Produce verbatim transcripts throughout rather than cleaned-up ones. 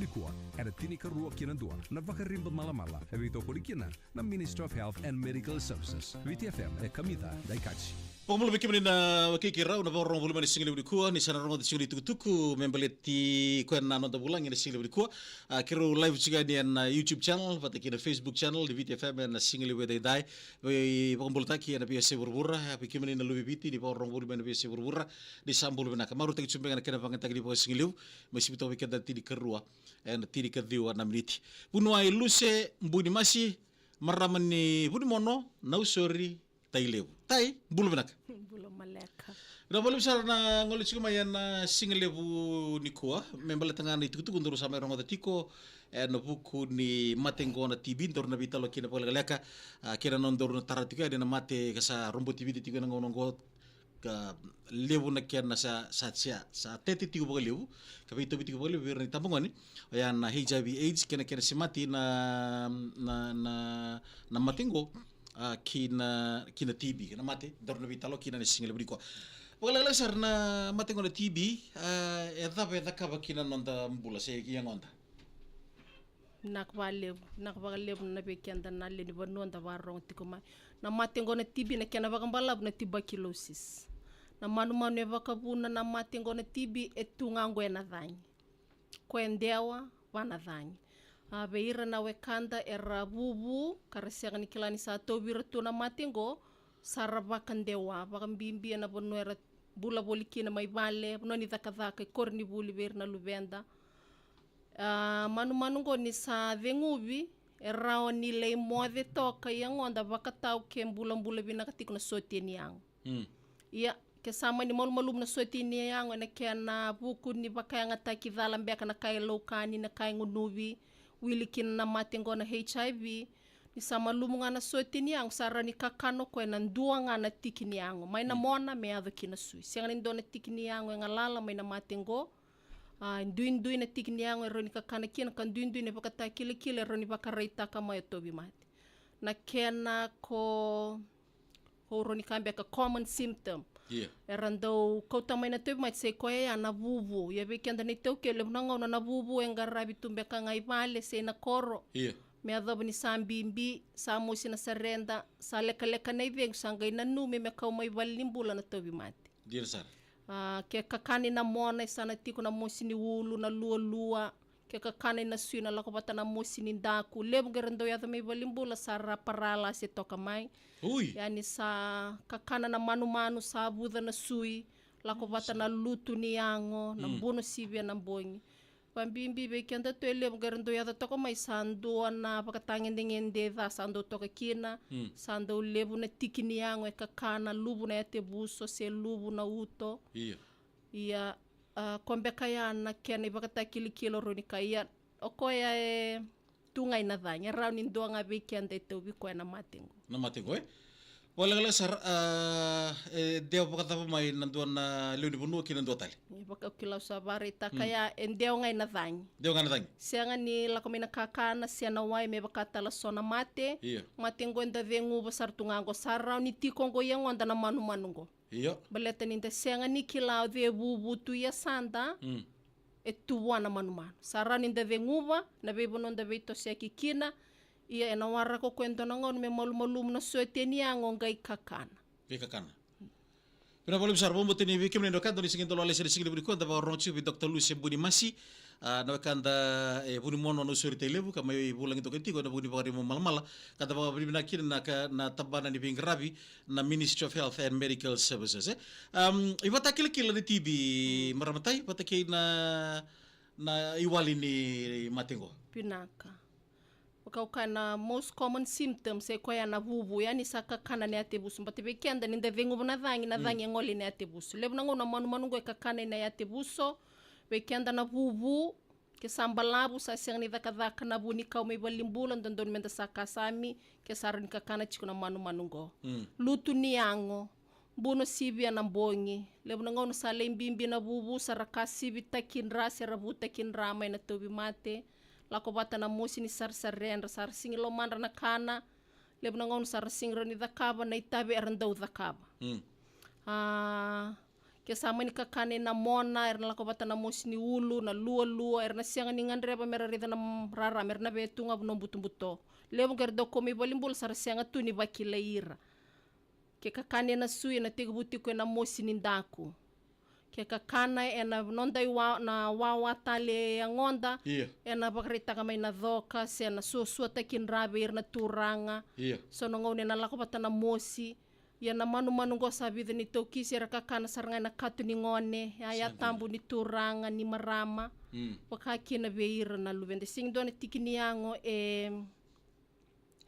Nikua, ena tinikarua ki na dua na vakariba malamala, e veitokoni kina na Ministry of Health and Medical Services. Viti F M e kamica daikati. Vakabula vei kemuni na wekai rau na vakarorogo voli mai na sigalevu nikua, ni sa na rogoca tiko na itukutuku me baleti koya na noda vulagi ena sigalevu nikua. A, keirau live tiko yani ena YouTube channel vata kei na Facebook channel ni Viti F M ena sigalevu edaidai. Veivakabulataki ena veiyasai vuravura, a, vei kemuni na luve i Viti ni vakarorogo voli mai na veiyasai vuravura, ni sa bula vinaka. Marautaki tiko beka na kena vakayagataki ni vakasigalevu, me sivita vei keda na tinikarua ena tinikaciwa na miniti. Vuniwai Luse Bunimasi, marama ni Vunimono, Nausori, Tailevu. Tai, bula vinaka. Bula maleka. Vinaka vakalevu sara na gole tiko mai ena sigalevu nikua, me baleta ga na itukutuku daru sa mai rogoca tiko ena vuku ni mate qo na T B, daru na veitalanoa kina vakalekaleka, a, kei na nodaru na tara tiko yani na mate ka sa roboti Viti tiko ena gauna qo, ka levu na kena sa, sa, sa, sa tete tiko vakalevu, ka veitauvi tiko vakalevu vei ira na itabagone, oya na H I V AIDS, kei na kena semati na, na, na, na mate qo, a, ki na, ki na T B, na mate daru na veitalanoa kina ena sigalevu nikua. Vakalekaleka sara na mate qo na T B, a, e cava e cakava ki na noda bula se ki yagoda? Vinaka vakalevu, vinaka vakalevu na vei keda na lewe ni vanua da vakarorogo tiko mai. Na mate qo na T B, na kena vakabalavu na tuberculosis. Na manumanu e vakavuna na mate qo na T B e tu ga qo ena cagi. Ko e dewa, va na cagi. A, vei ira na wekada era vuvu, ka ra sega ni kila ni sa tauvi ira tu na mate qo, sa ra vakadewa, vakabibi ena vanua era bula voli kina mai vale, vanua ni cakacaka, i koronivuli vei ira na luveda. A, manumanu qo ni sa ceguvi, e rawa ni lai moce toka i yagoda vakatau ke bulabula vinaka tiko na sotia ni yago. Mm. Ia, ke sa mani malumalumu na sotia ni yago ena kena vuku ni vakayagataki cala beka na ka e laukani, na ka e gunuvi, wili kina na mate qo na H I V, ni sa malumu ga na sotia ni yago, sa rawa ni kakana o koya ena dua ga na tiki ni yago, mai na mona me yaco ki na sui. Sega ni dua na tiki ni yago e galala mai na mate qo. A, duidui na tiki ni yago e rawa ni kakana kina, ka duidui na ivakatakilakila e rawa ni vakaraitaka mai o tauvimate. Na kena ko, ko rawa ni kaya beka common symptom. Ia. Era dau kauta mai na tauvimate sai koya ya na vuvu. Ia vei keda na iTaukei, levu na gauna na vuvu e qaravi tu beka ga i vale se na koro. Ia. Me yacova ni sa bibi, sa mosi na sareda, sa lekaleka na icegu, sa qai nanumi me kau mai valenibula na tauvimate. Dina sara. A, ke kakana ina mona e sa na tiko na mosi ni ulu, na lualua, ke kakana ina sui na lako vata na mosi ni daku. Levu qai ra dau yaco mai valenibula sa ra paralasi toka mai. Ui. Ia ni sa kakana na manumanu, sa vuca na sui, lako vata na lutu ni yago, na buno sivia na bogi. Vabibi vei keda tu e levu qai ra dau yaco toka mai sa dua na vakatagedegede ca sa dau toka kina, sa dau levu na tiki ni yago e kakana, luvu na yatevuso se luvu na uto. Ia. Ia, a, ko beka ya na kena ivakatakilakila o rau ni ka ia, o koya e tu ga ina cagi, e rawa ni dua ga vei keda e tauvi koya na mate qo. Na mate qo, e? Vakalekaleka sara, a, e dewa vakacava mai na dua na lewe ni vanua ki na dua tale? E vaka au kila au sa vakaraitaka ya, e dewa ga ina cagi. Dewa ga ina cagi. Sega ni lako mai na kakana se na wai me vaka tale so na mate. Ia. Mate qo eda ceguva sara tu ga qo, sa rawa ni tiko qo i yagoda na manumanu qo. Io. Baleta ni da sega ni kila o cei e vuvu tu i yasada, e tu vua na manumanu. Sa rawa ni da ceguva na veivanua da veitosoyaki kina, ia ena waraka o koya e dua na gauna me malumalumu na sotia ni yago qai kakana. Qai kakana. Vinaka vakalevu sara, vakabauta ni vei kemuni na wekada ni sega ni dau lako lesi ena siga levu nikua, da vakarorogo tiko vei Doctor Lucy Bunimasi, a, na wekada e Vunimono, Nausori, Tailevu, ka mai vulagi toka tiko ena vuku ni vakaribau malamala, ka da vakavinavinaka kina na ka, na tabana ni veiqaravi, na Ministry of Health and Medical Services, e. Am, ivakatakilakila ni T B, marama Tai, vata kei na, na iwali ni mate qo. Vinaka. Vaka au kaya na most common symptoms e koya na vuvu, ya ni sa kakana na yatevuso. Baleta vei keda ni da ceguva na cagi, na cagi e gole ina yatevuso. Levu na gauna na manumanu qo e kakana ina yatevuso. Vei keda na vuvu, ke sa balavu, sa sega ni cakacaka na vu ni kau mai valenibula, dodonu meda sa kasami, ke sa rawa ni kakana tiko na manumanu qo. Lutu ni yago, buno sivia na bogi. Levu na gauna sa lai bibi na vuvu, sa ra kasivitaki dra, se ra vutaki dra mai na tauvimate. Lako vata na mosi ni sarasaredra, sa ra sega ni lomadra na kana. Levu na gauna sa ra sega ni rawa ni cakava na itavi era dau cakava. A, Ke sa mani kakana ena mona, era na lako vata na mosi ni ulu, na lualua, era na sega ni gadreva mera raica na m-, rarama, era na vea tu ga vanua butobuto. Levu qai ra dau kau mai valenibula sa ra sega tu ni vakilai ira. Ke kakana ena sui, ena tekivu tiko ena mosi ni daku. Ke kakana ena noda iwa-, na wawa tale e yagoda, Ia. ena vakaraitaka mai na coka, se na suasuataki dra vei ira na turaga. Ia. So na gauna ena lako vata na mosi. Ia na manumanu qo sa vica ni taukisi era kakana sara ga ena kato ni gone, yaya Sa tabu ni turaga, ni marama. Mm. Vaka kina vei ira na luveda. Sega ni dua na tiki ni yago e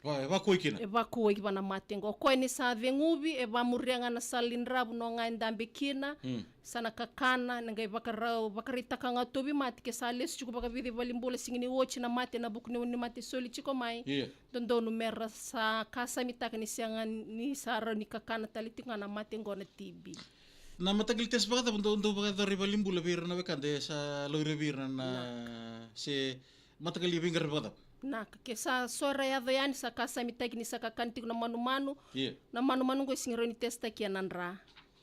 Wa, e vakuai kina. E vakuai vua na mate qo. O koya ni sa ceguvi, e vamuria ga na sala ni dravu, no ga e dabe kina. Mm. Sa na kakana, na qai vakarau, vakaraitaka ga tauvimate, ke sa lesu tiko vakavica i valenibula, sega ni oti na mate, na vuku ni mate soli tiko mai. Ia. Dodonu mera sa kasamitaka ni sega ni sa rawa ni kakana tale tiko ga na mate qo na T B. Na mataqali test vakacava dou, dou vakayacora i valenibula vei ira na wekada e sa laurai vei ira na, Na. se mataqali veiqaravi vakacava? Naka, ke sa so era yaco yani sa kasamitaki ni sa kakana tiko na manumanu. Ia. Na manumanu qo e sega ni rawa ni testaki ena dra.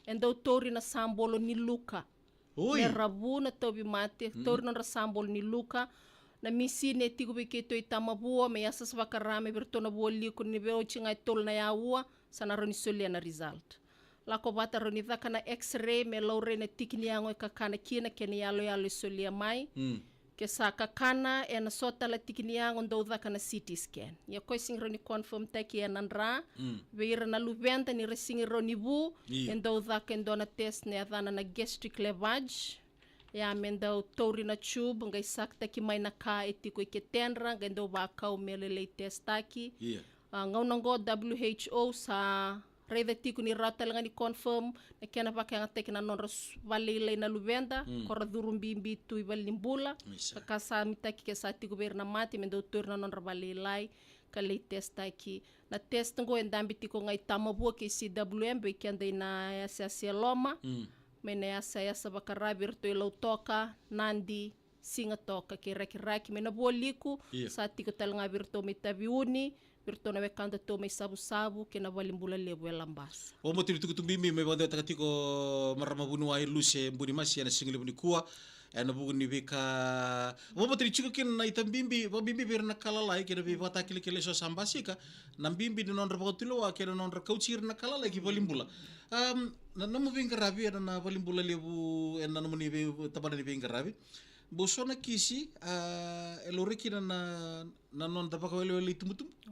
E dau tauri na sabolo ni luka. Oi. Mera vu na tauvimate, Mm. tauri nodra sabolo ni luka. Na misini e tiko vei keitou i Tamavua, me yasayasa vaka ra, me vei iratou na Vualiku, ni vei oti ga e tolu na aua, sa na rawa ni solia na result. Lako vata, rawa ni caka na X-ray me laurai na tiki ni yago e kakana kina, kei na iyaloyalo e solia mai. Mm. Ke sa kakana ena so tale na tiki ni yago, dou caka na C T scan. Ia koya e sega ni rawa ni confirm taki ena dra. Mm. Vei ira na luveda ni ra sega ni rawa ni vu, Io. e dau caka e dua na test na yacana na gastric lavage. Ia me dau tauri na tube, qai sakataki mai na ka e tiko i ketedra, qai dau vakau me lailai testaki. Ia. A, gauna qo W H O sa raica tiko ni rawa tale ga ni confirm na kena vakayagataki na nodra s-, valelailai na luveda, Mm. ko ra curu bibi tu i valenibula. Isa. Ka kasamitaki ke sa tiko vei ira na mate, me dau tauri na nodra valelailai, ka lai testaki. Na test qo e dabe tiko ga i Tamavua kei C W M, vei keda ina yasayasa e loma. Mm. Mai na yasayasa vaka ra vei iratou i Lautoka, Nadi, Sigatoka kei Rakiraki, mai na Vualiku, Ia. sa tiko tale ga vei iratou mai Taveuni, vei iratou na wekadatou mai Savusavu, kei na valenibula levu e Labasa. Vakabauta ni tukutuku bibi mai vakadewataka tiko marama vuniwai Luce Bunimasi ena sigalevu nikua, ena vuku ni veika. Vakabauta ni tiko kina na itabibi, vakabibi vei ira na ka lalai, kei na veivakatakilakila eso sa basika, na bibi ni nodra vakatulewa, kei na nodra kauti ira na ka lalai ki valenibula. Um, na nomu veiqaravi, ena na valenibula levu, ena nomuni vei, tabana ni veiqaravi. Bau so na kisi, a, e laurai kina na, na noda vakawelewele itubutubu. O,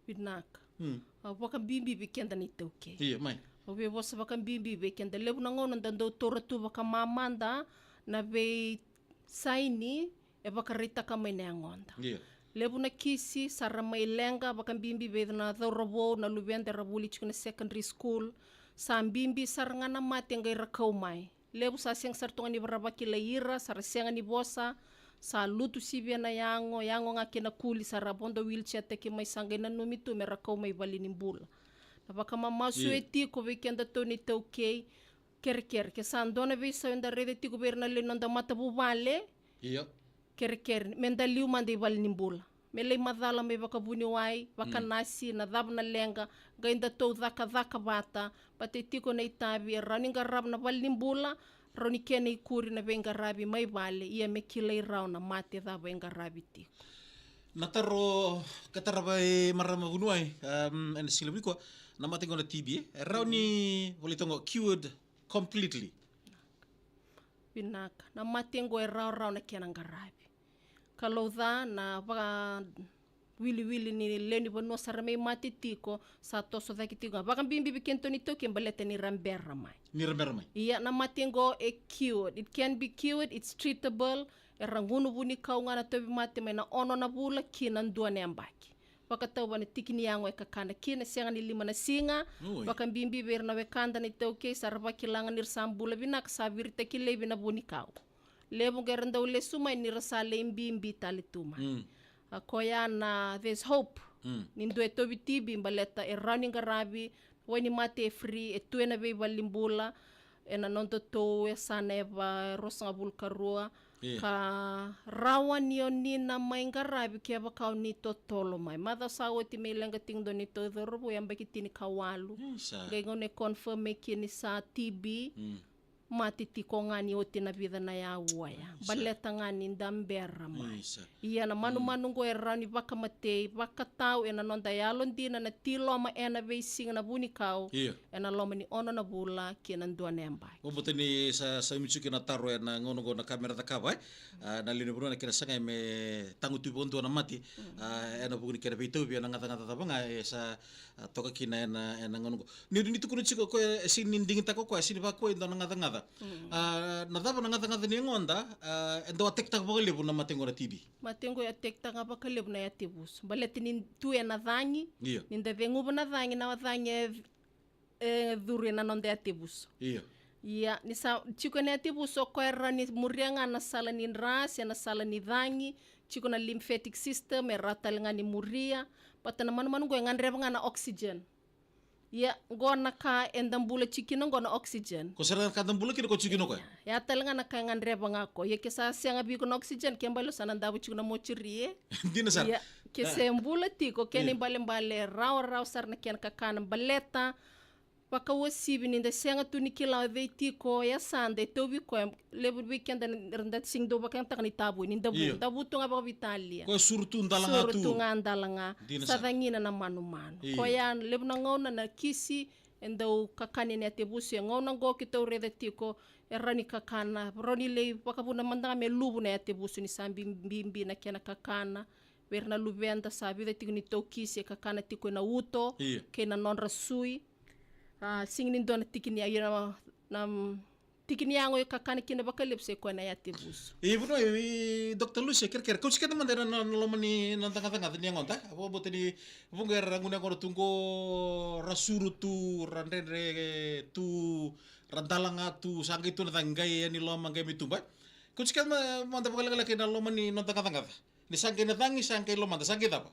vinaka. Hmm. A, vakabibi vei keda na iTaukei. Ia, mai. Au via vosa vakabibi vei keda, levu na gauna da dau taura tu vakamamada na veisaini e vakaraitaka mai na yagoda. Ia. Levu na kisi sa ra mai leqa, vakabibi vei na cauravou, na luveda era vuli tiko na secondary school. Sa bibi sara ga na mate qai ra kau mai. Levu sa sega sara tu ga ni ra vakilai ira, sa ra sega ni vosa, sa lutu sivia na yago, yago ga kei na kuli, sa ra vodo wheelchair-taki mai, sa qai nanumi tu me ra kau mai valenibula. Na vakamamasu Io. e tiko vei kedatou na iTaukei, kerekere, ke sa dua na veisau eda raica tiko vei ira na lewe ni noda matavuvale, Io. kerekere, me da liu mada i valenibula. Me lai macala mai vakavuniwai, vakanasi, Mm. na cava na leqa, qai datou cakacaka vata, baleta e tiko na itavi, e rawa ni qarava na valenibula, rawa ni kena ikuri na veiqaravi mai vale, ia me kilai rawa na mate cava e qaravi tiko. Na taro ka tarava e marama vuniwai, um, ena sigalevu nikua, na mate qo na T B, e rawa ni, Mm. volai toka qo, cured completely. Vinaka. Na mate qo e rawarawa na kena qaravi. Kalou ca na vakawiliwili ni lewe ni vanua sa ra mai mate tiko, sa toso cake tiko ga. Vakabibi vei kedatou na iTaukei baleta ni ra bera mai. Ni ra bera mai. Ia, na mate qo e cured. It can be cured, it's treatable. Era gunu vunikau ga na tauvimate mai na ono na vula ki na dua na yabaki. Vakatau vua na tiki ni yago e kakana kina, sega ni lima na siga. Oi. Vakabibi vei ira na wekada na iTaukei, sa ra vakila ga ni ra sa bula vinaka, sa viritaki laivi na vunikau. Levu qai ra dau lesu mai ni ra sa lai bibi tale tu mai. Mm. A, koya na, there's hope. Mm. Ni dua e tauvi T B baleta e rawa ni qaravi, wainimate e free, e tu ena veivalenibula, ena nodatou yasana e va, ruasagavulu ka rua. Io. Ka rawa ni o ni na mai qaravi kevaka o ni totolo mai. Macawa sa oti me leqa tiko dua neitou cauravou, yabaki tini ka walu. Isa. Qai gauna e confirm mai kina ni sa T B. Mm. mate tiko ga ni oti na vica na yaua ya. Baleta ga ni da bera mai. Ia na manumanu qo e rawa ni vakamatei, vakatau ena noda yalodina na tiloma ena veisiga na vunikau. Ena loma ni ono na vula kei na dua na yabaki. Au vata ni sa, sa mutuki na taro ena gauna qo na ka me ra cakava, e? A, na lewe ni vanua na kena sagai me tagutuvi vakadua na mate. A, ena vuku ni kena veitauvi ena gacagaca cava ga e sa, a, toka kina ena, ena gauna qo. Ni, ni tukuna tiko o koya, e sega ni digitaka o koya, e sega ni vaka e dua na gacagaca. A, na cava na gacagaca ni yagoda, a, e dau attack-taka vakalevu na mate qo na T B? Mate qo e attack-taka vakalevu na yatevuso. Baleta ni tu ena cagi, ni da ceguva na cagi, na cagi e, e curu ena noda yatevuso. Ia, ni sa tiko ena yatevuso, o koya e rawa ni muria ga na sala ni dra se na sala ni cagi, tiko na lymphatic system, e rawa tale ga ni muria. Baleta na manumanu qo e gadreva ga na oxygen. Ia, qo na ka eda bula tiko kina qo na oxygen. Ko sara na ka da bula kina ko tiko kina o koya. Ia, tale ga na ka e gadreva ga o koya. Ia, ke sa sega vei iko na oxygen, ke balebale sa na davo tiko na mochari, e? Dina sara. Ia, ke se bula tiko, kena ibalebale rawarawa sara na kena kakana baleta. Vakauasivi ni da sega tu ni kila o cei tiko, e sa da e tauvi koya, levu vei keda na, da sega ni dau vakayagataka ni tavoi, ni da vu, da vu tu ga vakaveitalia. Koya suru tu dala ga tu. Suru tu ga dala ga. Dina sara. Sa cagina na manumanu. Koya levu na gauna na kisi, e dau kakana na yatevuso, e gauna qo keitou raica tiko, e rawa ni kakana, rawa ni lai vakavuna mada ga me luvu na yatevuso ni sa bi-, bibi na kena kakana. Vei ira na luveda sa vica tiko ni taukisi e kakana tiko ena uto, kei na nodra sui. A, sega ni dua na tiki ni, ia na, na, mm, tiki ni yago e kakana kina vakalevu se koya na yatevuso. I vanua, i, i Doctor Lucia, kerekere, kauti keda mada ena, na, na loma ni noda gacagaca ni yagoda. Vakabauta ni vuqa era gunu yaqona tu qo, ra suru tu, ra dredre tu, ra dalaga tu, sa qai tu na cagi, qai yani loma, qai mai tuba. Kauti keda ma-, mada vakalekaleka ena loma ni noda gacagaca. Ni sa qai na cagi, sa qai lomada, sa qai cava?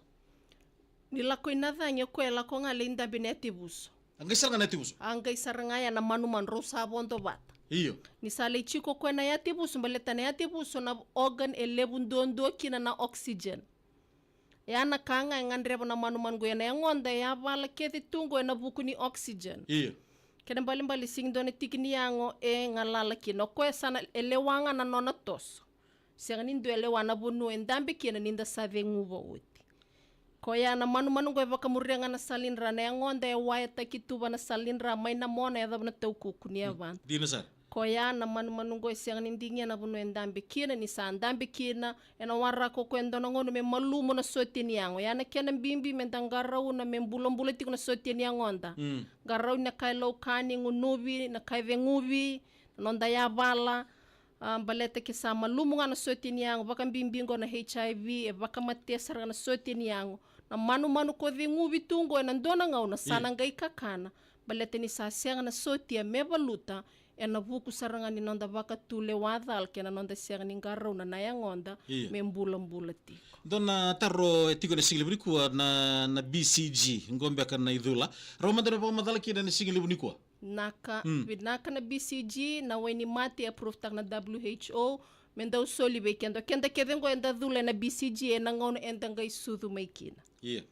Ni lako i na cagi, o koya e lako ga lai dabe na yatevuso. A qai sara ga na yatevuso. A qai sara ga ya na manumanu rau sa vodo vata. Io. Ni sa lai tiko o koya na yatevuso, baleta na yatevuso na organ e levu duadua kina na oxygen. Ya na ka ga e gadreva na manumanu qo ena yagoda, e yavala kece tu qo ena vuku ni oxygen. Io. Kena balebale sega ni dua na tiki ni yago e galala kina. O koya sa na, e lewa ga na nona toso. Sega ni dua e lewa na vanua e dabe kina ni da sa ceguva oti. Koya na manumanu qo e vakamuria ga na sala ni dra, na yagoda e wayataki tu va na sala ni dra mai na mona e yacova na taukuku ni yavana. Dina sara. Koya na manumanu qo e sega ni digia na vanua e dabe kina, ni sa dabe kina, ena waraka o koya e dua na gauna me malumu na sotia ni yago. Ya na kena bibi me da qarauna me bulabula tiko na sotia ni yagoda. Qarauni na ka e laukani, gunuvi na ka e ceguvi, na noda yavala. A, baleta ke sa malumu ga na sotia ni yago, vakabibi qo na H I V, e vakamatea sara ga na sotia ni yago. Na manumanu ko ceguvi tu qo ena dua na gauna sa na qai kakana. Baleta ni sa sega na sotia me valuta, ena vuku sara ga ni noda vakatulewa cala kei na noda sega ni qarauna na yagoda me bulabula tiko. Dua na taro e tiko ena sigalevu nikua na, na B C G, qo beka na icula. Rawa mada na vakamacala kina ena sigalevu nikua. Naka, vinaka na B C G, na wainimate e approve-taka na W H O, me dau soli vei keda. Keda kece qo eda cula ena B C G, ena gauna eda qai sucu mai kina. Io.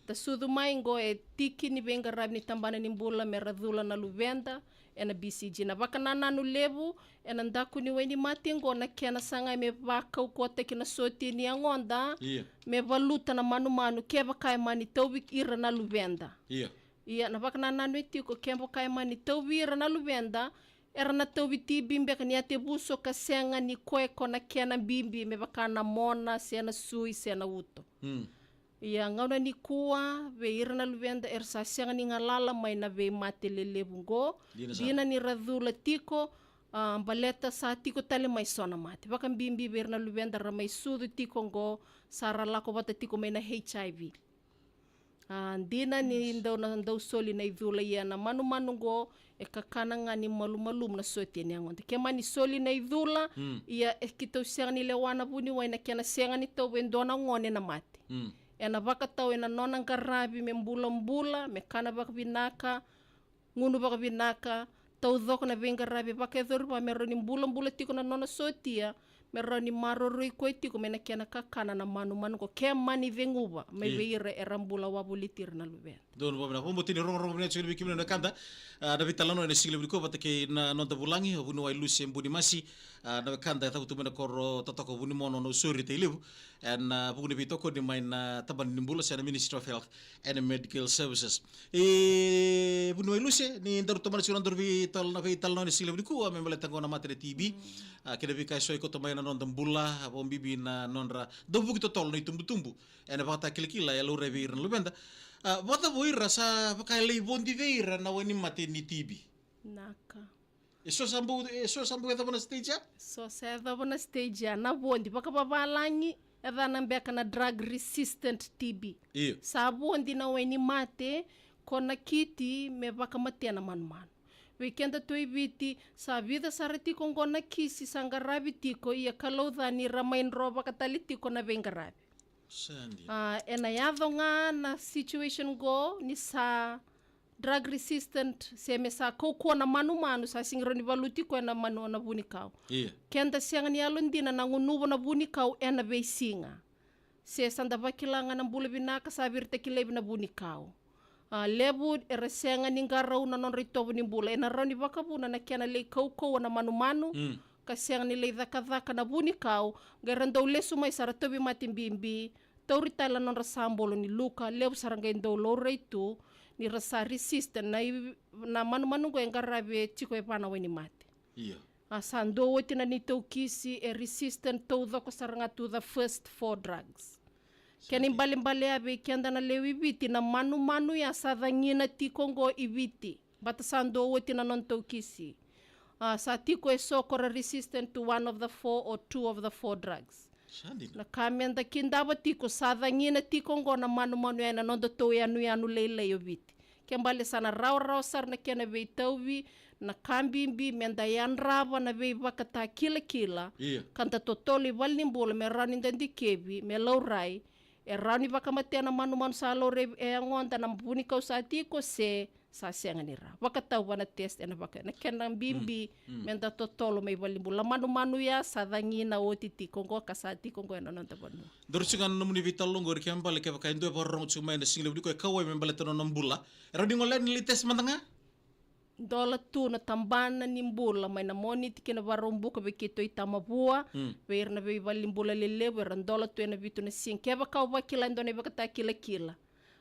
Da sucu mai qo e tiki ni veiqaravi ni tabana ni bula me ra cula na luveda ena B C G. Na vakanananu levu ena daku ni wainimate qo na kena sagai me vakaukauwataki na sotia ni yagoda, io, me valuta na manumanu kevaka e mani tauvi ira na luveda. Io. Ia, na vakanananu e tiko, kevaka e mani tauvi ira na luveda, era na tauvi T B beka ni yatevuso ka sega ni koya ko na kena bibi me vaka na mona, se na sui, se na uto. Ia, gauna nikua, vei ira na luveda, era sa sega ni galala mai na veimate lelevu qo. Dina sara. Dina ni ra cula tiko, a, baleta sa tiko tale mai so na mate. Vakabibi vei ira na luveda ra mai sucu tiko qo, sa ra lako vata tiko mai na H I V. A, dina ni dau na dau soli na icula, ia na manumanu qo e kakana ga ni malumalumu na sotia ni yagoda. Ke mani soli na icula, ia e keitou sega ni lewa na vuniwai na kena sega ni tauvi e dua na gone na mate. Ena vakatau ena nona qaravi me bulabula, me kana vakavinaka, gunu vakavinaka, taucoko na veiqaravi vakayacori vua me rawa ni bulabula tiko na nona sotia, me rawa ni maroroi koya tiko mai na kena kakana na manumanu qo, ke mani ceguva mai vei ira era bula wavoliti ira na luveda. Donu vakavinaka. Vakabauta ni rogorogo vinaka tiko vei kemuni na wekada, a, na veitalanoa ena siga levu nikua vata kei na noda vulagi o vuniwai Luce Bunimasi, a, na wekada e cavutu mai na koro totoka o Vunimono, Nausori, Tailevu, ena, a, vuku ni veitokoni mai na tabana ni bula se na Ministry of Health and Medical Services. E vuniwai Luce, ni daru tomana tiko na daru veital-, na veitalanoa ena siga levu nikua me baleta qo na mate na T B, a, kei na veika eso e koto mai na noda bula, a, vakabibi na nodra dauvuki totolo na itubutubu ena vakatakilakila e laurai vei ira na luveda. A, vakacava o ira sa vaka e lai vodi vei ira na wainimate ni T B? Naka. E so sa bau, e so sa bau yacova na stage ya? So sa yacova na stage ya. Na vodi vakavavalagi, e yacana beka na drug resistant T B. Io. Sa vodi na wainimate, ko nakiti me vakamatea na manumanu. Vei kedatou i Viti, sa vica sara tiko qo na kisi sa qaravi tiko, ia kalou ca ni ra mai dro vakatale tiko na veiqaravi. Sa dina. A, ena yaco ga na situation qo ni sa drug resistant, se me sa kaukauwa na manumanu, sa sega ni rawa ni valuti koya na manu na vunikau. Io. Keda sega ni yalodina na gunuva na vunikau ena veisiga. Se sa da vakila ga na bula vinaka sa viritaki laivi na vunikau. A, levu era sega ni qarauna na nodra itovo ni bula. Ena rawa ni vakavuna na kena lai kaukauwa na manumanu, mm, ka sega ni lai cakacaka na vunikau, qai ra dau lesu mai sa ra tauvimate bibi, tauri tale na nodra sabolo ni luka, levu sara qai dau laurai tu ni ra sa resistant na i-, na manumanu qo e qaravi e tiko e va na wainimate. Io. A, sa dua oti na neitou kisi e resistant taucoko sara ga to the first four drugs. Sa dina. Kena ibalebale ya vei keda na lewe i Viti, na manumanu ya sa cagina tiko qo i Viti. Baleta sa dua oti na nodatou kisi. A, sa tiko e so ko ra resistant to one of the four or two of the four drugs. Sa dina. Na ka meda kidava tiko, sa cagina tiko qo na manumanu ya ena nodatou yanuyanu lailai o Viti. Ke bale sa na rawarawa sara na kena veitauvi, na ka bibi meda yadrava na veivakatakilakila, io, ka da totolo i valenibula me rawa ni da dikevi me laurai, e rawa ni vakamatea na manumanu sa laurai e yagoda, na vunikau sa tiko, se sa sega ni rawa. Vakatau va na test ena vaka, na kena bibi, mm, mm, meda totolo mai valenibula. Na manumanu ya sa cagina oti tiko qo ka sa tiko qo ena noda vanua. Daru tiko ga na nomuni veitalanoa qori, ke bale kevaka e dua e vakarorogo tiko mai ena siga levu nikua e kauwai me baleta na nona bula, e rawa ni gole yani lai test mada ga? Dola tu na tabana ni bula mai na Moniti ki na Vakaraubuka vei keitou i Tamavua, mm, vei ira na veivalenibula lelevu era dola tu ena vitu na siga. Kevaka o vakila e dua na ivakatakilakila,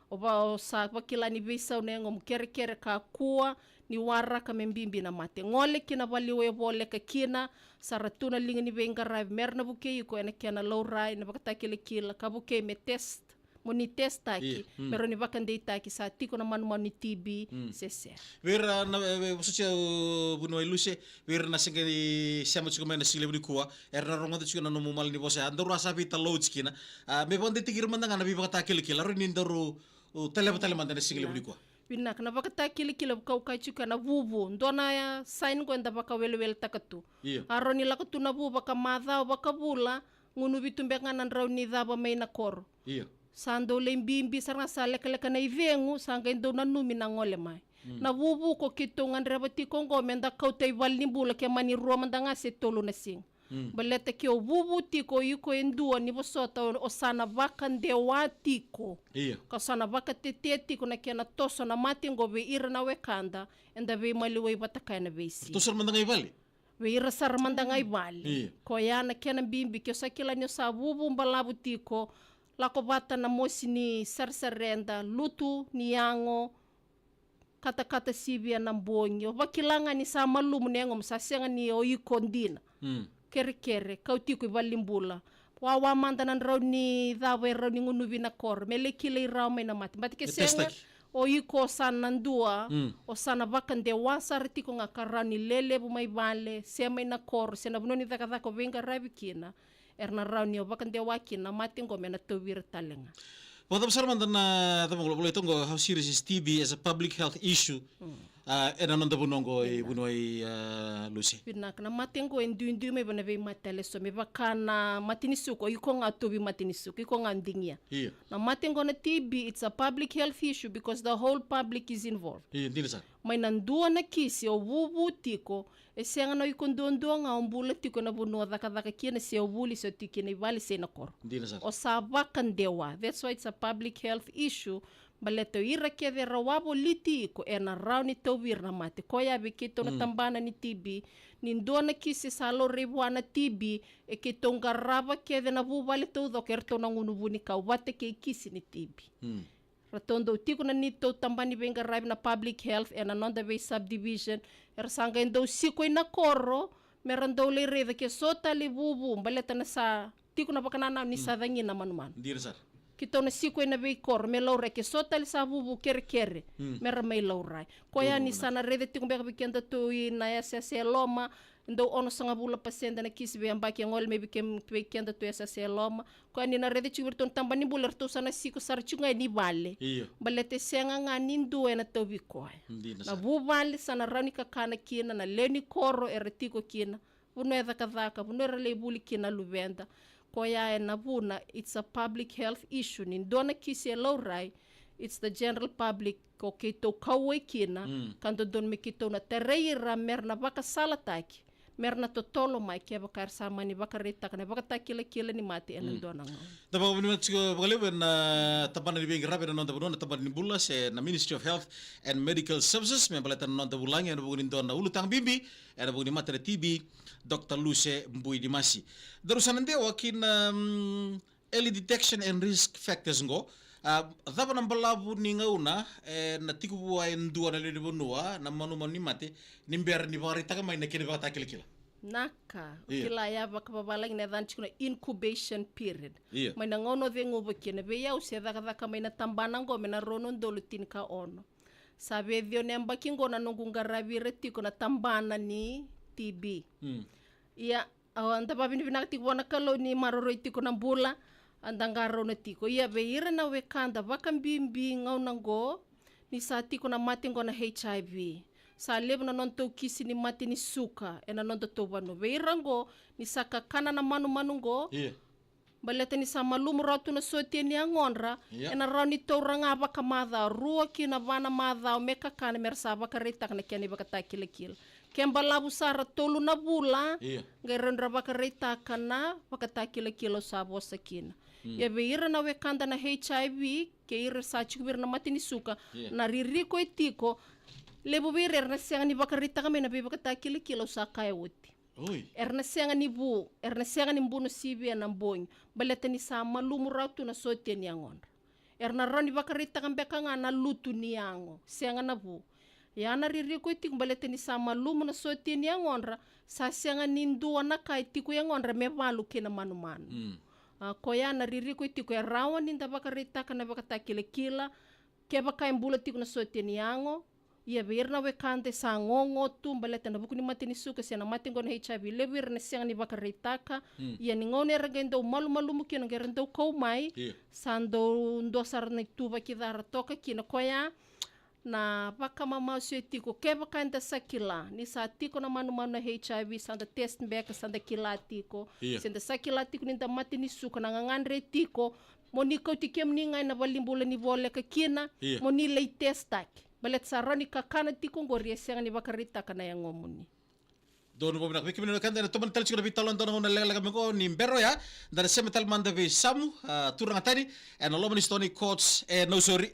o va-, o sa vakila ni veisau na yagomu, kerekere kakua ni waraka me bibi na mate. Gole ki na valeniwai o voleka kina, sa ra tu na liga ni veiqaravi me ra na vukei iko ena kena laurai na ivakatakilakila ka vukei me test, mo ni test taki, io, mm, me rawa ni vakadeitaki sa tiko na manumanu ni T B, mm, se sega. Vei ira na, e, e, vosoti au, vuniwai Luce, vei ira na se qai sema tiko mai ena siga levu nikua, era na rogoca tiko na nomu malanivosa, a, daru a sa veitalanoa tiko kina, a, me vakadeitaki ira mada ga na veivakatakilakila, rawa ni daru, u, taleva tale mada ena siga levu nikua. Vinaka, na ivakatakilakila vaka au kaya tiko, na vuvu, dua na, e, sign qo eda vakaweleweletaka tu. Io. A rawa ni lako tu na vuvu vakamacawa, vakavula, gunuvi tu beka ga na drau ni cava mai na koro. Io. Sa dau lai bibi sara ga, sa lekaleka na icegu, sa qai dau nanumi na gole mai. Mm. Na vuvu ko keitou gadreva tiko qo meda kauta i valenibula ke mani rua mada ga se tolu na siga. Mm. Baleta ke o vuvu tiko, o iko e dua ni vosota, o, o sa na vakadewa tiko. Io. Ka sa na vakatetea tiko na kena toso na mate qo vei ira na wekada eda veimaliwai vata kaya na veisiga. Toso mada ga i vale? Vei ira sara mada ga i vale. Io. Koya na kena bibi, ke o sa kila ni o sa vuvu balavu tiko, lako vata na mosi ni sarisareda, lutu ni yago, katakata sivia na bogi. O vakila ga ni sa malumu na yagomu, sa sega ni o iko dina. Mm. Kerekere, kau tiko i valenibula. Wawa mada na drau ni cava e rawa ni gunuvi na koro, me lai kilai rawa mai na mate. Baleta ke sega, o iko sa na dua, mm, o sa na vakadewa sara tiko ga ka rawa ni lelevu mai vale, se mai na koro, se na vanua ni cakacaka o veiqaravi kina, era na rawa ni o vakadewa kina na mate qo me na tauvi ira tale ga. Vakacava sara mada na cava qo, volai toka qo, how serious is T B as a public health issue? Mm. A, ena noda vanua oqo e vanua i, a, Lucy. Vinaka, na mate oqo e duidui mai vei na veimate tale eso, me vaka na mate ni suka, o iko ga tauvi mate ni suka, iko ga digia. Io. Na mate oqo na T B, it's a public health issue because the whole public is involved. Io, dina sara. Mai na dua na kisi o vuvu tiko, e sega na o iko duadua ga o bula tiko ena vanua o cakacaka kina, se o vuli, se o tiko kina i vale, se na koro. Dina sara. O sa vakadewa. That's why it's a public health issue. Baleta o ira kece era wavoliti iko, ena rawa ni tauvi ira na mate. Koya vei keitou na tabana ni T B, ni dua na kisi sa laurai vua na T B, e keitou qarava kece na vuvale taucoko eratou na gunu vunikau vata kei kisi ni T B. Ratou dau tiko na neitou tabana ni veiqaravi na public health ena noda vei subdivision. Era sa qai dau siko ina koro, mera dau lai raica ke so tale vuvu, baleta na sa tiko na vakanananu ni sa cagi na manumanu. Dina sara. Keitou na siko ina veikoro me laurai ke so tale sa vuvu kerekere, mera mai laurai. Koya ni sa na raica tiko beka vei kedatou ina yasayasa e loma, dau onosagavulu na pasede na kisi veiyabaki e gole mai vei ke-, vei kedatou yasayasa e loma. Koya ni na raica tiko vei iratou na tabana ni bula, eratou sa na siko sara tiko ga e ni vale. Io. Baleta e sega ga ni dua ena tauvi koya. Dina sara. Na vuvale sa na rawa ni kakana kina, na lewe ni koro era tiko kina. Vanua e cakacaka, vanua era lai vuli kina na luveda. Koya ena vuna, it's a public health issue. Ni dua na kisi e laurai, it's the general public, o keitou kauwai kina, ka dodonu me keitou na tarai ira mera na vakasalataki, mera na totolo mai kevaka era sa mani vakaraitaka na ivakatakilakila ni mate ena dua na gauna. Da vakavinavinaka tiko vakalevu ena tabana ni veiqaravi ena noda vanua, na tabana ni bula se na Ministry of Health and Medical Services, me baleta na noda vulagi ena vuku ni dua na ulutaga bibi ena vuku ni mate na T B, Doctor Luce Bui Dimasi. Daru sa na dewa ki na, mm, early detection and risk factors qo. A, cava na balavu ni gauna, e, na tiko vua e dua na lewe ni vanua na manumanu ni mate ni bera ni vakaraitaka mai na kena ivakatakilakila? Naka, io. Kila ya vakavavalagi na yacana tiko na incubation period. Io. Mai na gauna o ceguva kina, vei au se cakacaka mai na tabana qo me na rua na udolu tinikaono. Sa vei ciwa na yabaki qo na noqu qaravi ira tiko na tabana ni T B. Mm. Ia, a, da vavinavinaka tiko vua na Kalou ni maroroi tiko na bula, a, da qarauna tiko. Ia vei ira na wekada vakabibi gauna qo, ni sa tiko na mate qo na H I V. Sa levu na nodatou kisi ni mate ni suka ena nodatou vanua. Vei ira qo, ni sa kakana na manumanu qo, io. Baleta ni sa malumu rawa tu na sotia ni yagodra, io. Ena rawa ni taura ga vakamacawa, rua ki na va na macawa me kakana mera sa vakaraitaka na kena ivakatakilakila. Ke balavu sara tolu na vula, io. Qai rawa ni ra vakaraitaka na ivakatakilakila au sa vosa kina. Mm. Ia vei ira na wekada na H I V, kei ira sa tiko vei ira na mate ni suka, io. Na ririko e tiko, levu vei ira era na sega ni vakaraitaka mai na veivakatakilakila au sa kaya oti. Oi. Era na sega ni vu, era na sega ni buno sivia na bogi. Baleta ni sa malumu rawa tu na sotia ni yagodra. Era na rawa ni vakaraitaka beka ga na lutu ni yago, sega na vu. Ia na ririko e tiko baleta ni sa malumu na sotia ni yagodra, sa sega ni dua na ka e tiko yagodra me valu kei na manumanu. Mm. A, koya na ririko e tiko, e rawa ni da vakaraitaka na ivakatakilakila, kevaka e bula tiko na sotia ni yago, ia vei ira na wekada e sa gogo tu, baleta na vuku ni mate ni suka se na mate qo na H I V, levu ira na sega ni vakaraitaka, mm. Ia ni gauna era qai dau malumalumu kina, qai era dau kau mai, io. Sa dau dua sara na ituvaki ca ra toka kina, koya na vakamamasu e tiko, kevaka eda sa kila ni sa tiko na manumanu na H I V, sa da test beka, sa da kila tiko, io. Se da sa kila tiko ni da mate ni suka, na gagadre e tiko, mo ni kauti kemuni ga ina valenibula ni voleka kina, io. Mo ni lai testaki. Baleta sa rawa ni kakana tiko qori e sega ni vakaraitaka na yagomuni. Donu vakavinaka vei kemuni na wekada ena tomani tale tiko na veitalanoa ena gauna lekaleka mai qo ni bera oya, da na sema tale mada vei Samu, a, turaga tani, ena loma ni sitoa ni Courts e Nausori.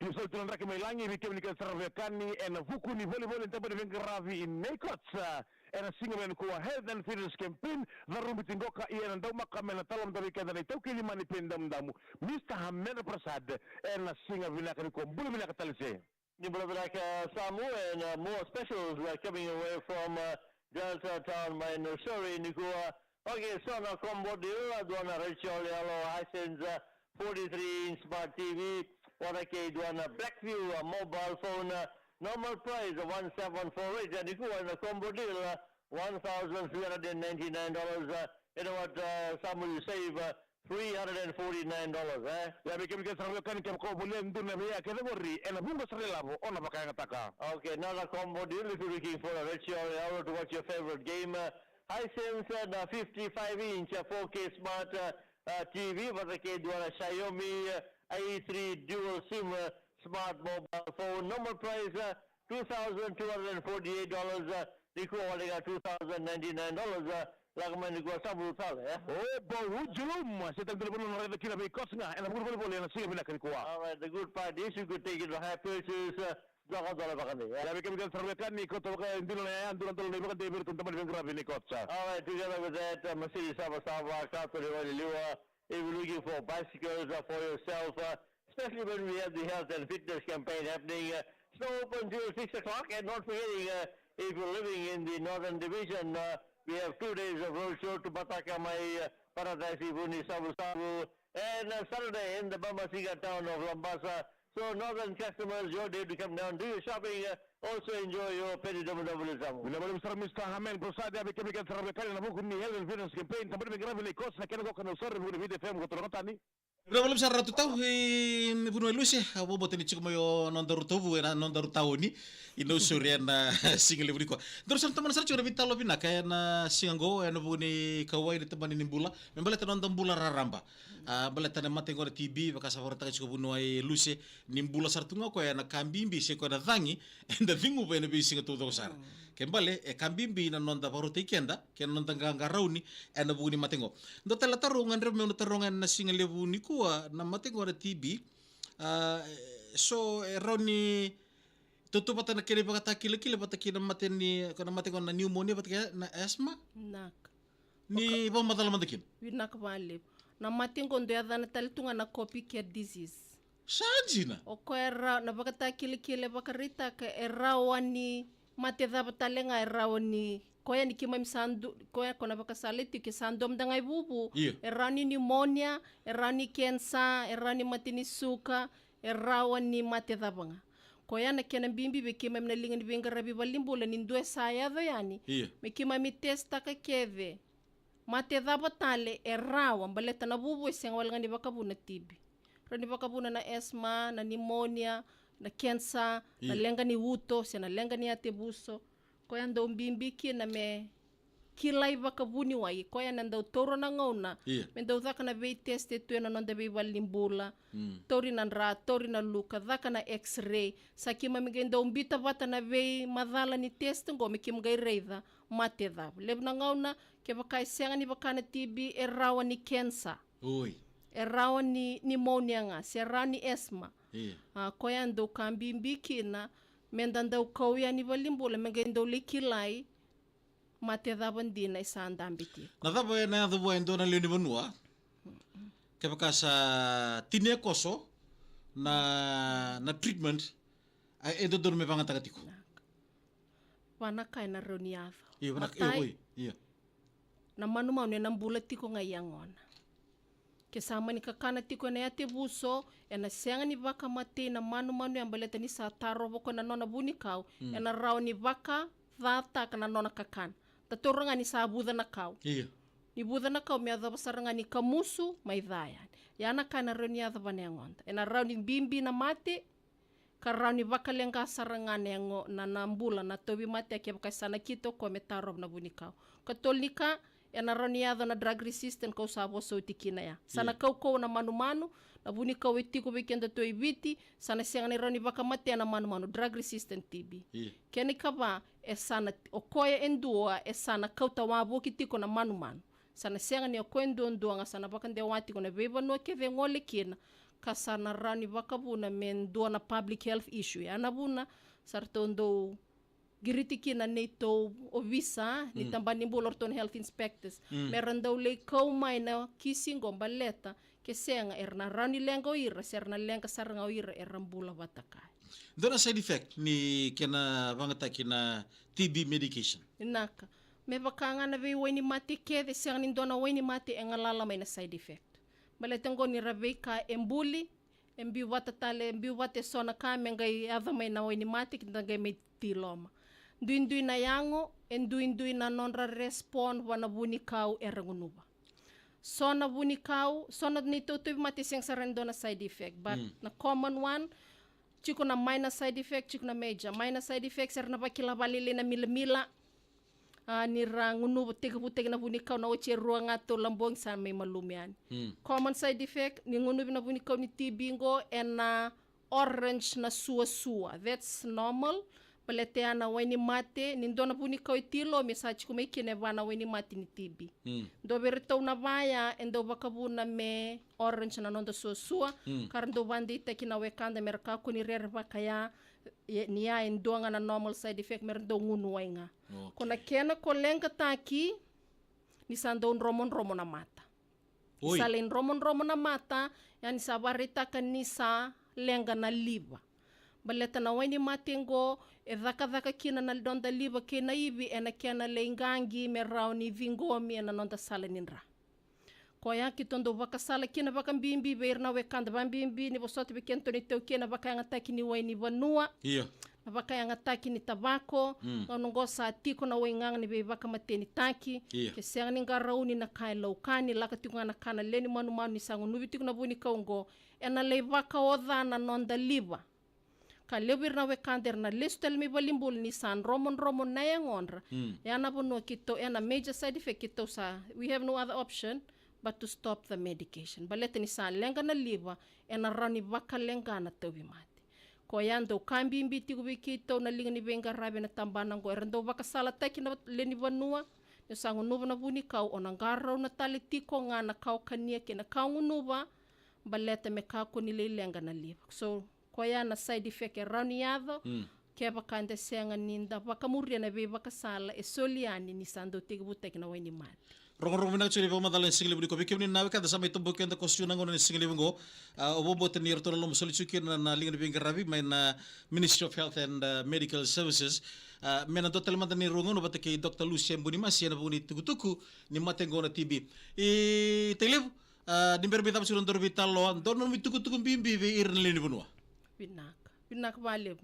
Ni soli tu na draki mai lagi vei kemuni kece sara na veiwekani ena vuku ni volivoli ena tabana ni veiqaravi nei Courts, a, ena siga vinaka nikua, Health and Fitness Campaign, Carubi, Tsiqoka, ia ena daumaka me na talanoataka vei keda na itaukei lima ni peni damudamu, Mister Hamendra Prasad, ena siga vinaka nikua. Bula vinaka Talise. Ni bula vinaka Samu, and, uh, more specials, uh, coming your way from, uh, Delta Town mai Nausori nikua. Okay, so na combo deal, uh, dua na Rachel Yellow Hisense, uh, forty-three inch smart T V, vata kei dua na Blackview, uh, mobile phone, uh, normal price, uh, one seven four eight, uh, nikua na combo deal, uh, one thousand three hundred and ninety-nine dollars, uh, you know what, uh, Samu, you save, uh, Three hundred and forty-nine dollars, eh? Ia vei kemuni kece sara na veiwekani, kevaka o volia e dua na veiya kece qori, ena vuqa sara na ilavo o na vakayagataka. Okay, another combo deal if you're looking for a red shower to watch your favorite game. Uh, Hisense, uh, na fifty-five inch, uh, four K smart, uh, uh, T V, vata kei dua na Xiaomi, uh, A three dual SIM, uh, smart mobile phone. Normal price, uh, two thousand two hundred and forty-eight dollars, uh, nikua wale ga two thousand ninety-nine dollars, uh, lako mai nikua sa bulu tale, eh? O, bau ujilu ma se tagi tale vanua na raica kina vei Courts ga ena vuku ni volivoli ena siga vinaka nikua. All right, the good part is you could take it to high purchase, uh, dola, dola vakadei, eh? Ia vei kemuni kece sara na veiwekani, kauta vakaidina na yaya, dua na dola na ivakadei vei iratou na tabana ni veiqaravi ni Courts. All right, together with that, uh, Mercedes Savasava, Kato Rewai Liliwa, if you're looking for bicycles, uh, for yourself, uh, especially when we have the health and fitness campaign happening, uh, snow open till six o'clock, and not forgetting, uh, if you're living in the Northern Division, uh, we have two days of roadshow to Bataka Mai, uh, Paradise Vuni Savusavu, and, uh, Saturday in the Bamasiga town of Labasa. So, Northern customers, your day to come down, do your shopping, uh, also enjoy your Peri Domodomo Lisamu. Vinaka vakalevu sara, Mister Amen Prosadi, a vei kemuni kece sara na veiwekani ena vuku ni Health and Fitness Campaign, tabana ni veiqaravi ni Courts, na kena qo ka na usari vuni vei F M ko toro katani. Vinaka vakalevu sara Ratu Tau, e, me vunau e Luse, au vakabauta ni tiko mai o nodaru tauvu ena nodaru taoni, i Nausori ena siga levu nikua. Daru sa na tomana sara tiko na veitalanoa vinaka ena siga qo, ena vuku ni kauwai ni tabana ni bula, me baleta na noda bula raraba. A, baleta na mate qo na T B, vaka sa vakaraitaka tiko vunau e Luse, ni bula sara tu ga o koya ena ka bibi se koya na cagi eda ceguva ena veisiga taucoko sara. Ke bale, e ka bibi na noda vakarautaki keda kei na noda qaqarauni ena vuku ni mate qo. Dua tale na taro au gadreva meu na taroga ena siga levu nikua, na mate qo na T B. A, so e rawa ni tautauvata na kena ivakatakilakila vata kei na mate ni, ko na mate qo na pneumonia vata kei na asthma? Naka. Ni vakamacala mada kina. Vinaka vakalevu. Na mate qo dau yacana tale tu ga na copycat disease. Sa dina. O koya e rawa, na ivakatakilakila e vakaraitaka, e rawa ni mate cava tale ga e rawa ni, koya ni keimami sa du, koya ko na vakasala tiko ke sa dua mada ga e vuvu. Io. E rawa ni pneumonia, e rawa ni kenisa, e rawa ni mate ni suka, e rawa ni mate cava ga. Koya na kena bibi vei keimami na liga ni veiqaravi valenibula ni dua e sa yaco yani. Io. Me keimami testaka kece. Mate cava tale e rawa, baleta na vuvu e sega wale ga ni vakavuna na T B. Rawa ni vakavuna na asthma, na pneumonia, na kenisa, na, io, leqa ni uto, se na leqa ni yatevuso. Koya dau bibi kina me kilai vakavuniwai, koya na dau taura na gauna, io, me dau caka na veiteste tu ena noda veivalenibula. Mm. Tauri na dra, tauri na luka, caka na X-ray. Sa keimami qai dau biuta vata na veimacala ni teste qo me keimami qai raica mate cava. Levu na gauna, kevaka e sega ni vaka na T B, e rawa ni kenisa. Oi. E rawa ni pneumonia ga, se rawa ni asthma. Io. A, koya dau ka bibi kina, meda dau kau yani valenibula, me qai dau lai kilai mate cava dina e sa dabe tiko. Na cava ena yaco vua e dua na lewe ni vanua? Kevaka sa tini e koso na, na treatment, a, e dodonu me vagataka tiko. Naka. Va na ka ena rawa ni yaco. Io, va na ka, io, matai, oi, io. Na manumanu ena bula tiko ga i yagona. Ke sa mani kakana tiko ena yatevuso, ena sega ni vakamatei na manumanu ya baleta ni sa tarova o koya na nona vunikau, mm, ena rawa ni vakacataka na nona kakana. Da taura ga ni sa vuca na kau. Io. Ni vuca na kau me yacova sara ga ni kamusu mai ca yani. Ya na ka ena rawa ni yaco va na yagoda. Ena rawa ni bibi na mate, ka rawa ni vakaleqa sara ga na yago, na, na bula, na tauvimate kevaka e sa nakita o koya me tarova na vunikau. Katolu ni ka, ena rawa ni yaco na drug resistant kau sa vosa oti kina ya. Sa na, io, kaukauwa na manumanu, na vunikau e tiko vei kedatou e Viti, sa na sega ni rawa ni vakamatea na manumanu, drug resistant T B. Io. Kena ikava, e sa na, o koya e dua, e sa na kauta wavoki tiko na manumanu. Sa na sega ni o koya duadua ga, sa na vakadewa tiko na veivanua kece e gole kina, ka sa na rawa ni vakavuna me dua na public health issue. Ya na vuna sa ratou dau qiriti kina neitou ovisa ni, mm, tabana ni bula, o ratou na health inspectors. Mm. Me ra dau lai kau mai na kisi qo baleta ke sega, era na rawa ni leqa o ira, se ra na leqa sara ga o ira, era bula vata kaya. Dua na side effect ni kena vagataki na T B medication? Vinaka. Me vaka ga na veiwainimate kece, sega ni dua na wainimate e galala mai na side effect. Baleta qo ni ra veika e buli, e biu vata tale, e biu vata eso na ka me qai yaco mai na wainimate, keda qai mai tiloma. Duidui na yago, e duidui na nodra respond va na vunikau era gunuva. So na vunikau, so na neitou tauvimate e sega sara ni dua na side effect, but na common one, tiko na minor side effect, tiko na major. Minor side effects era na vakila vakalalai na milamila. A, ni ra gunuva, tekivutaki na vunikau, na oti e rua ga tou labogi sa mai malumu yani. Common side effect ni gunuvi na vunikau ni T B qo ena orange na suasua. That's normal. Baleta ya na wainimate, ni dua na vunikau e tilomi, sa tiko mai kina e va na wainimate ni T B. Dua vei iratou na va ya e dau vakavuna me orange na noda suasua. Ka ra dau vakadeitaki na wekada me ra kakua ni rere vakaya, e, ni ya e dua ga na normal side effect me ra dau gunu wai ga. Ko na kena ko leqataki, ni sa dau dromodromo na mata. Ni sa lai dromodromo na mata, ya ni sa vakaraitaka ni sa leqa na liva. Baleta na wainimate qo e cakacaka kina na noda liva kei na ivi ena kena lai qaqi me rawa ni ciqomi ena noda sala ni dra. Koya keitou dau vakasala kina vakabibi vei ira na wekada, vakabibi ni vosota vei kedatou na iTaukei na vakayagataki ni wai ni vanua. Io. Na vakayagataki ni tavako, gauna qo sa tiko na waigaga ni veivakamatenitaki. Io. Ke sega ni qarauni na ka e laukani, lako tiko ga na ka na lewe ni manumanu ni sa gunuvi tiko na vunikau qo, ena lai vakaoca na noda liva. Ka levu ira na wekada era na lesu tale mai valenibula ni sa dromodromo na yagodra. Ya na vanua keitou, ena major side effect keitou sa, we have no other option but to stop the medication. Baleta ni sa leqa na liva, ena rawa ni vakaleqa na tauvimate. Koya dau ka bibi tiko vei keitou na liga ni veiqaravi ena tabana qo, era dau vakasalataki na lewe ni vanua. Ni o sa gunuva na vunikau, o na qarauna tale tiko ga na ka o kania kei na ka o gunuva, baleta me kakua ni lai leqa na liva. So koya na side effect e rawa ni yaco kevaka eda sega ni da vakamuria na veivakasala e soli yani ni sa dau tekivutaki na wainimate. Rogorogo vinaka tiko ni vakamacala ni sigalevu nikua. Vei kemuni na wekada sa mai tobo keda ko Sue na gauna ni sigalevu qo. A, au vakabauta ni ratou na loma soli tiko kina na liga ni veiqaravi mai na Ministry of Health and, uh, Medical Services. A, me na dua tale mada ni rua gauna vata kei Doctor Lucia Bunimasi ena vuku ni tukutuku ni mate qo na T B. I Tailevu, a, ni bera mai cava tiko na nodaru veitalanoa, dua na nomu itukutuku bibi vei ira na lewe ni vanua. Vinaka. Vinaka vakalevu.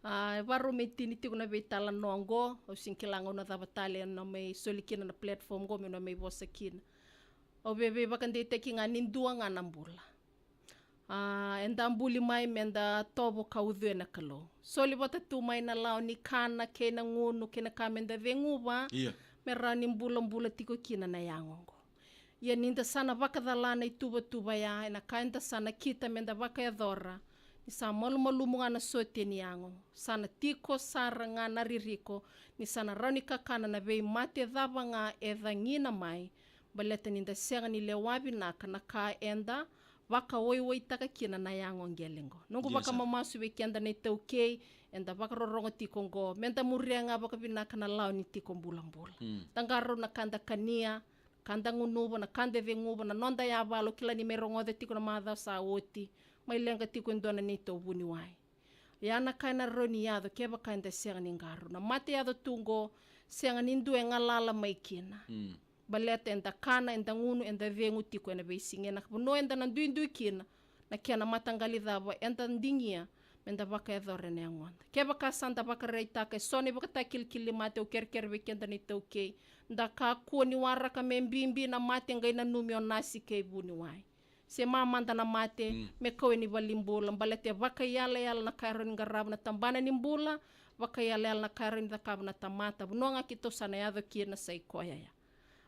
A, e varau me tini tiko na veitalanoa qo, au sega ni kila ga au na cava tale au na mai soli kina na platform qo meu na mai vosa kina. Au via veivakadeitaki ga ni dua ga na bula. A, eda buli mai meda tovo ka ucui na Kalou. Soli vata tu mai na lawa ni kana kei na gunu kei na ka meda ceguva. Io. Me rawa ni bulabula tiko kina na yago qo. Ia ni da sa na vakacala na ituvatuva ya, ena ka eda sa nakita meda vakayacora, ni sa malumalumu ga na sotia ni yago. Sa na tiko sara ga na ririko ni sa na rawa ni kakana na veimate cava ga e cagina mai, baleta ni da sega ni lewa vinaka na ka eda vakawaiwaitaka kina na yago qele qo. Noqu vakamamasu vei keda na iTaukei eda vakarorogo tiko qo, meda muria ga vakavinaka na lawa ni tiko bulabula. Da qarauna ka da kania, ka da gunuva, na ka da ceguva, na noda yavalo, kila ni mai rogoca tiko na macawa sa oti, mai leqa tiko e dua na neitou vuniwai. Ya na ka ena rawa ni yaco kevaka eda sega ni qarauna. Na mate yaco tu qo, sega ni dua e galala mai kina. Baleta eda kana, eda gunu, eda cegu tiko ena veisiga, ena vanua eda na duidui kina, na kena mataqali cava eda digia meda vakayacora ena yagoda. Kevaka sa da vakaraitaka eso na ivakatakilakila ni mate, au kerekere vei keda na iTaukei, da kakua ni waraka me bibi na mate, qai nanumi o nasi kei vuniwai. Se mamada na mate, me kau yani valenibula, baleta e vakaiyalayala na ka e rawa ni qarava na tabana ni bula, vakaiyalayala na ka e rawa ni cakava na tamata. Vanua ga keitou sa na yaco kina sa i koya ya.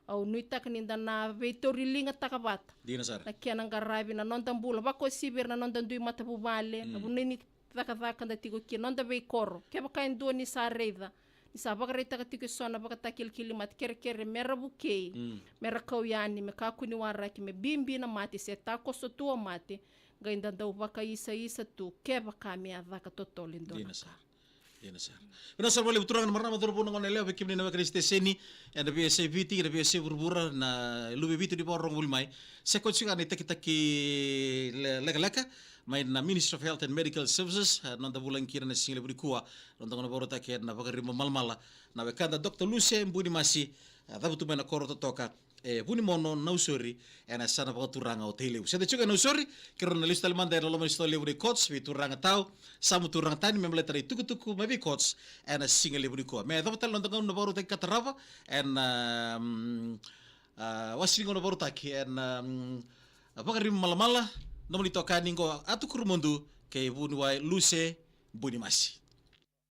Au nuitaka ni da na veitauriligataka vata. Dina sara. Na kena qaravi na noda bula, vakauasivi ira na noda dui matavuvale, na vanua ni cakacaka da tiko kina, noda veikoro. Kevaka e dua ni sa raica ni sa vakaraitaka tiko eso na ivakatakilakila ni mate, kerekere mera vukei, mera kau yani, me kakua ni waraki me bibi na mate se takoso tu o mate, qai da dau vakaisaisa tu kevaka me a caka totolo e dua na ka. Dina sara. Dina sara. Vinaka sara vakalevu turaga na marama, cauravou, na goneyalewa, vei kemuni na weka ni siteseni ena veiyasai Viti, ena veiyasai vuravura, na luve i Viti ni vakarorogo voli mai. Se ko tiko ga na itakitaki le-, lekaleka mai na Ministry of Health and Medical Services, a, noda vulagi kina ena sigalevu nikua, noda gauna vakarautaki ena Vakaribamalamala, na wekada Doctor Lucia Bunimasi, a, cavutu mai na koro totoka e Vunimono, Nausori, ena yasana vakaturaga o Tailevu. Se da tiko e Nausori, keirau na lesu tale mada ena loma ni sitoa levu nei Courts, vei turaga tau, Samu Turaga Tani, me baleta na itukutuku mai vei Courts ena sigalevu nikua. Me yacova tale na noda gauna vakarautaki ka tarava ena, mm, A, wasi ni gauna vakarautaki ena, mm, Vakarimi Malamala, nomuni tokani qo Atu Kurumudu kei Vuniwai Luse Bunimasi.